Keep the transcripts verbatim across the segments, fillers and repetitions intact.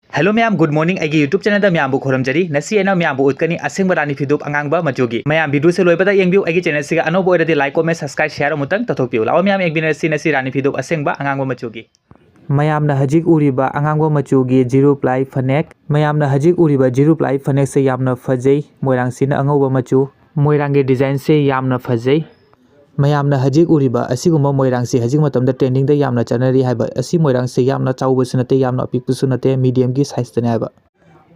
Hello ꯃꯌꯥꯝ, good morning꯫ ꯑꯩꯒꯤ YouTube channelꯗ ꯃꯌꯥꯝꯕꯨ ꯈꯨꯔꯨꯝꯖꯔꯤ꯫ ꯉꯁꯤ ꯑꯩꯅ ꯃꯌꯥꯝꯕꯨ ꯎꯠꯀꯅꯤ ꯑꯁꯦꯡꯕ ꯔꯥꯅꯤ ꯐꯤꯗꯨꯞ ꯑꯉꯥꯡꯕ ꯃꯆꯨꯒꯤ꯫ ꯃꯌꯥꯝ videoꯁꯦ ꯂꯣꯏꯕꯗ ꯌꯦꯡꯕꯤꯌꯨ꯫ ꯑꯩꯒꯤ channelꯁꯤꯒ ꯑꯅꯧꯕ ꯑꯣꯏꯔꯗꯤ like, comment, subscribe, share ꯑꯃꯨꯛꯇꯪ ꯇꯧꯊꯣꯛꯄꯤꯌꯨ꯫ ꯂꯥꯛꯑꯣ ꯃꯌꯥꯝ ꯌꯦꯡꯃꯤꯟꯅꯔꯁꯤ ꯉꯁꯤ ꯔꯥꯅꯤ ꯐꯤꯗꯨꯞ ꯑꯁꯦꯡꯕ ꯑꯉꯥꯡꯕ ꯃꯆꯨꯒꯤ꯫ ꯃꯌꯥꯝꯅ ꯍꯧꯖꯤꯛ ꯎꯔꯤꯕ ꯑꯉꯥꯡꯕ ꯃꯆꯨꯒꯤ ꯖꯤꯔꯨ ꯄ꯭ꯂꯥꯏ ꯐꯅꯦꯛ, ꯃꯌꯥꯝꯅ ꯍꯧꯖꯤꯛ ꯎꯔꯤꯕ ꯖꯤꯔꯨ ꯄ꯭ꯂꯥꯏ ꯐꯅꯦꯛꯁꯦ ꯌꯥꯝꯅ ꯐꯖꯩ꯫ ꯃꯣꯏꯔꯥꯡꯁꯤꯅ ꯑꯉꯧꯕ ꯃꯆꯨ, ꯃꯣꯏꯔꯥꯡꯒꯤ designꯁꯦ ꯌꯥꯝꯅ ꯐꯖꯩ꯫ ꯃꯌꯥꯝꯅ ꯍꯧꯖꯤꯛ ꯎꯔꯤꯕ ꯑꯁꯤꯒꯨꯝꯕ ꯃꯣꯏꯔꯥꯡꯁꯦ ꯍꯧꯖꯤꯛ ꯃꯇꯝꯗ trendingꯗ ꯌꯥꯝꯅ ꯆꯠꯅꯔꯤ ꯍꯥꯏꯕ꯫ ꯑꯁꯤ ꯃꯣꯏꯔꯥꯡꯁꯦ ꯌꯥꯝꯅ ꯆꯥꯎꯕꯁꯨ ꯅꯠꯇꯦ, ꯌꯥꯝꯅ ꯑꯄꯤꯛꯄꯁꯨ ꯅꯠꯇꯦ, mediumꯒꯤ sizeꯇꯅꯦ ꯍꯥꯏꯕ꯫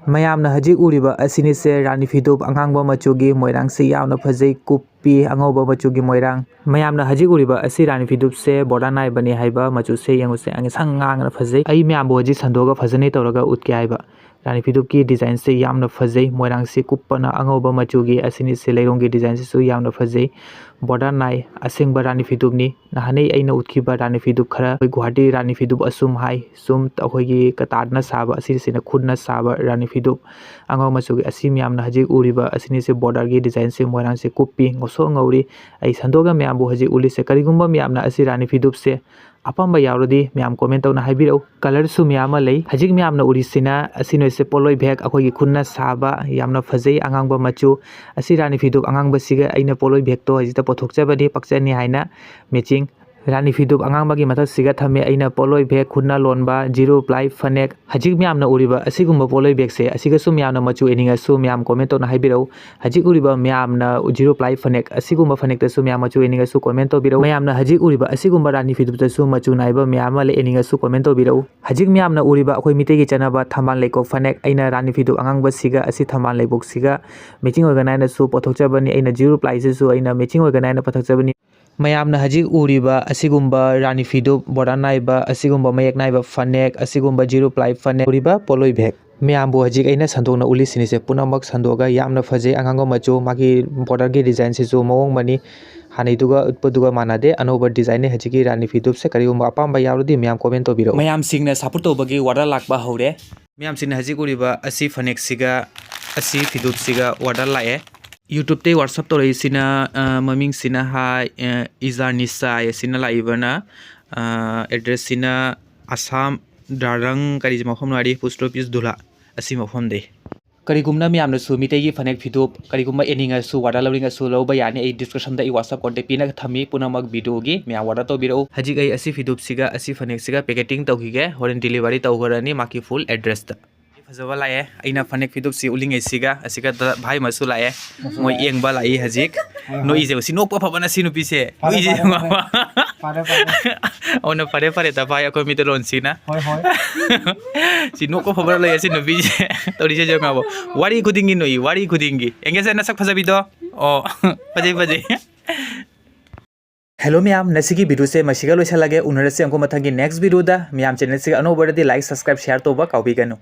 ꯃꯌꯥꯝꯅ ꯍꯧꯖꯤꯛ ꯎꯔꯤꯕ ꯑꯁꯤꯅꯤꯁꯦ ꯔꯥꯅꯤ ꯐꯤꯗꯨꯞ ꯑꯉꯥꯡꯕ ꯃꯆꯨꯒꯤ ꯃꯣꯏꯔꯥꯡꯁꯦ ꯌꯥꯝꯅ ꯐꯖꯩ, ꯀꯨꯞꯄꯤ, ꯑꯉꯧꯕ ꯃꯆꯨꯒꯤ ꯃꯣꯏꯔꯥꯡ꯫ ꯃꯌꯥꯝꯅ ꯍꯧꯖꯤꯛ ꯎꯔꯤꯕ ꯑꯁꯤ ꯔꯥꯅꯤ ꯐꯤꯗꯨꯞꯁꯦ border ꯅꯥꯏꯕꯅꯦ ꯍꯥꯏꯕ꯫ ꯃꯆꯨꯁꯦ ꯌꯦꯡꯉꯨꯁꯦ, ꯑꯉꯁꯪ ꯉꯥꯡꯅ ꯐꯖꯩ꯫ ꯑꯩ ꯃꯌꯥꯝꯕꯨ ꯍꯧꯖꯤꯛ ꯁꯟꯗꯣꯛꯑꯒ ꯐꯖꯅ ꯇꯧꯔꯒ ꯎꯠꯀꯦ ꯍꯥꯏꯕ꯫ ꯔꯥꯅꯤ ꯐꯤꯗꯨꯞꯀꯤ designꯁꯦ ꯌꯥꯝꯅ ꯐꯖꯩ꯫ ꯃꯣꯏꯔꯥꯡꯁꯦ ꯀꯨꯞꯄꯅ ꯑꯉꯧꯕ ꯃꯆꯨꯒꯤ ꯑꯁꯤꯅꯤꯁꯦ, ꯂꯩꯔꯣꯡꯒꯤ designꯁꯤꯁꯨ ꯌꯥꯝꯅ ꯐꯖꯩ꯫ Border ꯅꯥꯏ, ꯑꯁꯦꯡꯕ ꯔꯥꯅꯤ ꯐꯤꯗꯨꯞꯅꯤ꯫ ꯅꯍꯥꯟꯅꯩ ꯑꯩꯅ ꯎꯠꯈꯤꯕ ꯔꯥꯅꯤ ꯐꯤꯗꯨꯞ ꯈꯔ, ꯑꯩꯈꯣꯏ ꯒꯨꯋꯥꯍꯥꯇꯤ ꯔꯥꯅꯤ ꯐꯤꯗꯨꯞ ꯑꯁꯨꯝ ꯍꯥꯏ, ꯁꯨꯝ ꯑꯩꯈꯣꯏꯒꯤ ꯀꯇꯥꯟꯅ ꯁꯥꯕ, ꯑꯁꯤꯁꯤꯅ ꯈꯨꯠꯅ ꯁꯥꯕ ꯔꯥꯅꯤ ꯐꯤꯗꯨꯞ ꯑꯉꯧ ꯃꯆꯨꯒꯤ꯫ ꯑꯁꯤ ꯃꯌꯥꯝꯅ ꯍꯧꯖꯤꯛ ꯎꯔꯤꯕ ꯑꯁꯤꯅꯤꯁꯦ borderꯒꯤ designꯁꯦ ꯃꯣꯏꯔꯥꯡꯁꯦ ꯀꯨꯞꯄꯤ, ꯉꯧꯁꯣꯛ ꯉꯧꯔꯤ꯫ ꯑꯩ ꯁꯟꯗꯣꯛꯑꯒ ꯃꯌꯥꯝꯕꯨ ꯍꯧꯖꯤꯛ ꯎꯠꯂꯤꯁꯦ꯫ ꯀꯔꯤꯒꯨꯝꯕ ꯃꯌꯥꯝꯅ ꯑꯁꯤ ꯔꯥꯅꯤ ꯐꯤꯗꯨꯞꯁꯦ ꯑꯄꯥꯝꯕ ꯌꯥꯎꯔꯗꯤ ꯃꯌꯥꯝ comment ꯇꯧꯅ ꯍꯥꯏꯕꯤꯔꯛꯎ꯫ Colourꯁꯨ ꯃꯌꯥꯝ ꯑꯃ ꯂꯩ꯫ ꯍꯧꯖꯤꯛ ꯃꯌꯥꯝꯅ ꯎꯔꯤꯁꯤꯅ ꯑꯁꯤ ꯅꯣꯏꯁꯦ ꯄꯣꯠꯂꯣꯏ bag, ꯑꯩꯈꯣꯏꯒꯤ ꯈꯨꯠꯅ ꯁꯥꯕ, ꯌꯥꯝꯅ ꯐꯖꯩ, ꯑꯉꯥꯡꯕ ꯃꯆꯨ꯫ ꯑꯁꯤ ꯔꯥꯅꯤ ꯐꯤꯗꯨꯞ ꯑꯉꯥꯡꯕꯁꯤꯒ ꯑꯩꯅ ꯄꯣꯠꯂꯣꯏ bagꯇꯣ ꯍꯧꯖꯤꯛꯇ ꯄꯨꯊꯣꯛꯆꯕꯅꯤ, ꯄꯛꯆꯅꯤ ꯍꯥꯏꯅ matching꯫ ꯔꯥꯅꯤ ꯐꯤꯗꯨꯞ ꯑꯉꯥꯡꯕꯒꯤ ꯃꯊꯛꯁꯤꯒ ꯊꯝꯃꯦ ꯑꯩꯅ ꯄꯣꯠꯂꯣꯏ bag, ꯈꯨꯠꯅ ꯂꯣꯟꯕ, ꯖꯤꯔꯨ ꯄ꯭ꯂꯥꯏ ꯐꯅꯦꯛ꯫ ꯍꯧꯖꯤꯛ ꯃꯌꯥꯝꯅ ꯎꯔꯤꯕ ꯑꯁꯤꯒꯨꯝꯕ ꯄꯣꯠꯂꯣꯏ bagꯁꯦ, ꯑꯁꯤꯒꯁꯨ ꯃꯌꯥꯝꯅ ꯃꯆꯨ ꯏꯅꯤꯡꯉꯁꯨ ꯃꯌꯥꯝ comment ꯇꯧꯅ ꯍꯥꯏꯕꯤꯔꯛꯎ꯫ ꯍꯧꯖꯤꯛ ꯎꯔꯤꯕ ꯃꯌꯥꯝꯅ ꯖꯤꯔꯨ ꯄ꯭ꯂꯥꯏ ꯐꯅꯦꯛ, ꯑꯁꯤꯒꯨꯝꯕ ꯐꯅꯦꯛꯇꯁꯨ ꯃꯌꯥꯝ ꯃꯆꯨ ꯏꯅꯤꯡꯉꯁꯨ comment ꯇꯧꯕꯤꯔꯛꯎ꯫ ꯃꯌꯥꯝꯅ ꯍꯧꯖꯤꯛ ꯎꯔꯤꯕ ꯑꯁꯤꯒꯨꯝꯕ ꯔꯥꯅꯤ ꯐꯤꯗꯨꯞꯇꯁꯨ ꯃꯆꯨ ꯅꯥꯏꯕ ꯃꯌꯥꯝ ꯑꯃ ꯂꯩ, ꯏꯅꯤꯡꯉꯁꯨ comment ꯇꯧꯕꯤꯔꯛꯎ꯫ ꯍꯧꯖꯤꯛ ꯃꯌꯥꯝꯅ ꯎꯔꯤꯕ ꯑꯩꯈꯣꯏ ꯃꯤꯇꯩꯒꯤ ꯆꯠꯅꯕ ꯊꯝꯕꯥꯜ ꯂꯩꯈꯣꯛ ꯐꯅꯦꯛ, ꯑꯩꯅ ꯔꯥꯅꯤ ꯐꯤꯗꯨꯞ ꯑꯉꯥꯡꯕꯁꯤꯒ ꯑꯁꯤ ꯊꯝꯕꯥꯜ ꯂꯩꯈꯣꯛꯁꯤꯒ matching ꯑꯣꯏꯒꯅꯤ ꯍꯥꯏꯅꯁꯨ ꯄꯨꯊꯣꯛꯆꯕꯅꯤ꯫ ꯑꯩꯅ ꯖꯤꯔꯨ ꯄ꯭ꯂꯥꯏꯁꯤꯁꯨ ꯑꯩꯅ matching ꯑꯣꯏꯒꯅꯤ ꯍꯥꯏꯅ ꯄꯨꯊꯣꯛꯆꯕꯅꯤ꯫ ꯃꯌꯥꯝꯅ ꯍꯧꯖꯤꯛ ꯎꯔꯤꯕ ꯑꯁꯤꯒꯨꯝꯕ ꯔꯥꯅꯤ ꯐꯤꯗꯨꯞ, border ꯅꯥꯏꯕ, ꯑꯁꯤꯒꯨꯝꯕ ꯃꯌꯦꯛ ꯅꯥꯏꯕ ꯐꯅꯦꯛ, ꯑꯁꯤꯒꯨꯝꯕ ꯖꯤꯔꯨ ꯄ꯭ꯂꯥꯏ ꯐꯅꯦꯛ, ꯎꯔꯤꯕ ꯄꯣꯠꯂꯣꯏ bag꯫ ꯃꯌꯥꯝꯕꯨ ꯍꯧꯖꯤꯛ ꯑꯩꯅ ꯁꯟꯗꯣꯛꯅ ꯎꯠꯂꯤꯁꯤꯅꯤꯁꯦ ꯄꯨꯝꯅꯃꯛ ꯁꯟꯗꯣꯛꯑꯒ ꯌꯥꯝꯅ ꯐꯖꯩ꯫ ꯑꯉꯥꯡꯕ ꯃꯆꯨ, ꯃꯥꯒꯤ borderꯒꯤ designꯁꯤꯁꯨ ꯃꯑꯣꯡ ꯑꯃꯅꯤ꯫ ꯍꯥꯟꯅꯩꯗꯨꯒ ꯎꯠꯄꯗꯨꯒ ꯃꯥꯟꯅꯗꯦ, ꯑꯅꯧꯕ designꯅꯤ ꯍꯧꯖꯤꯛꯀꯤ ꯔꯥꯅꯤ ꯐꯤꯗꯨꯞꯁꯦ꯫ ꯀꯔꯤꯒꯨꯝꯕ ꯑꯄꯥꯝꯕ ꯌꯥꯎꯔꯗꯤ ꯃꯌꯥꯝ comment ꯇꯧꯕꯤꯔꯛꯎ꯫ ꯃꯌꯥꯝꯁꯤꯡꯅ support ꯇꯧꯕꯒꯤ order ꯂꯥꯛꯄ ꯍꯧꯔꯦ꯫ ꯃꯌꯥꯝꯁꯤꯡꯅ ꯍꯧꯖꯤꯛ ꯎꯔꯤꯕ ꯑꯁꯤ ꯐꯅꯦꯛꯁꯤꯒ ꯑꯁꯤ ꯐꯤꯗꯨꯞꯁꯤꯒ order ꯂꯥꯛꯑꯦ꯫ YouTubeꯇꯩ WhatsApp ꯇꯧꯔꯛꯏꯁꯤꯅ, ꯑ, ꯃꯃꯤꯡꯁꯤꯅ ꯍꯥꯏ, ꯑ, ꯏꯖꯥꯔꯅꯤꯁꯥꯏ ꯑꯁꯤꯅ ꯂꯥꯛꯏꯕꯅ, ꯑ, addressꯁꯤꯅ ꯑꯁꯥꯝ ꯗ꯭ꯔꯥꯔꯪ ꯀꯔꯤ ꯃꯐꯝꯅꯣ ꯍꯥꯏꯗꯤ ꯄꯣꯁ ꯑꯣꯐꯤꯁ ꯙꯨꯂꯥ ꯑꯁꯤ ꯃꯐꯝꯗꯤ꯫ ꯀꯔꯤꯒꯨꯝꯕ ꯃꯌꯥꯝꯅꯁꯨ ꯃꯤꯇꯩꯒꯤ ꯐꯅꯦꯛ ꯐꯤꯗꯨꯞ ꯀꯔꯤꯒꯨꯝꯕ ꯌꯦꯡꯅꯤꯡꯉꯁꯨ, order ꯂꯧꯅꯤꯡꯉꯁꯨ ꯂꯧꯕ ꯌꯥꯅꯤ꯫ ꯑꯩ description ꯗ ꯑꯩ WhatsApp contact ꯄꯤꯅ ꯊꯝꯃꯤ꯫ ꯄꯨꯝꯅꯃꯛ video ꯒꯤ ꯃꯌꯥꯝ order ꯇꯧꯕꯤꯔꯛꯎ꯫ ꯍꯧꯖꯤꯛ ꯑꯩ ꯑꯁꯤ ꯐꯤꯗꯨꯞꯁꯤꯒ ꯑꯁꯤ ꯐꯅꯦꯛꯁꯤꯒ packeting ꯇꯧꯈꯤꯒꯦ꯫ ꯍꯣꯔꯦꯟ delivery ꯇꯧꯈ꯭ꯔꯅꯤ ꯃꯥꯒꯤ full address ꯇ꯫ ꯐꯖꯕ ꯂꯥꯛꯑꯦ꯫ ꯑꯩꯅ ꯐꯅꯦꯛ ꯐꯤꯗꯨꯞꯁꯤ ꯎꯠꯂꯤꯉꯩꯁꯤꯒ ꯑꯁꯤꯒ ꯚꯥꯏ ꯑꯃꯁꯨ ꯂꯥꯛꯑꯦ꯫ ꯃꯣꯏ ꯌꯦꯡꯕ ꯂꯥꯛꯏ ꯍꯧꯖꯤꯛ꯫ ꯍꯣꯏ, ꯍꯣꯏ꯫ ꯅꯣꯛꯏꯁꯦ, ꯁꯤ ꯅꯣꯛꯄ ꯐꯕꯅ ꯁꯤ ꯅꯨꯄꯤꯁꯦ꯫ ꯐꯔꯦ, ꯅꯣꯛꯏꯁꯦ꯫ ꯐꯔꯦ, ꯐꯔꯦ꯫ ꯐꯔꯦ, ꯐꯔꯦ꯫ ꯑꯣꯅ ꯐꯔꯦ, ꯐꯔꯦ, ꯇ ꯚꯥꯏ, ꯑꯩꯈꯣꯏ ꯃꯤꯇꯩꯂꯣꯟꯁꯤꯅ꯫ ꯍꯣꯏ, ꯍꯣꯏ꯫ ꯁꯤ ꯅꯣꯛꯄ ꯐꯕꯅ ꯂꯩꯌꯦ ꯁꯤ ꯅꯨꯄꯤꯁꯦ꯫ ꯇꯧꯔꯤꯁꯦ ꯌꯦꯡꯉꯣꯕ꯫ ꯋꯥꯔꯤ ꯈꯨꯗꯤꯡꯒꯤ ꯅꯣꯛꯏ, ꯋꯥꯔꯤ ꯈꯨꯗꯤꯡꯒꯤ꯫ ꯌꯦꯡꯒꯦꯁꯦ, ꯅꯁꯛ ꯐꯖꯕꯤꯗꯣ꯫ ꯑꯣ, ꯐꯖꯩ, ꯐꯖꯩ꯫ Hello ꯃꯌꯥꯝ, ꯉꯁꯤꯒꯤ video ꯁꯦ ꯃꯁꯤꯒ ꯂꯣꯏꯁꯤꯜꯂꯒꯦ꯫ ꯎꯅꯔꯁꯦ ꯑꯃꯨꯛꯀ ꯃꯊꯪꯒꯤ next video ꯗ꯫ ꯃꯌꯥꯝ channel ꯁꯤꯒ ꯑꯅꯧꯕ ꯑꯣꯏꯔꯗꯤ like, subscribe, share ꯇꯧꯕ ꯀꯥꯎꯕꯤꯒꯅꯨ꯫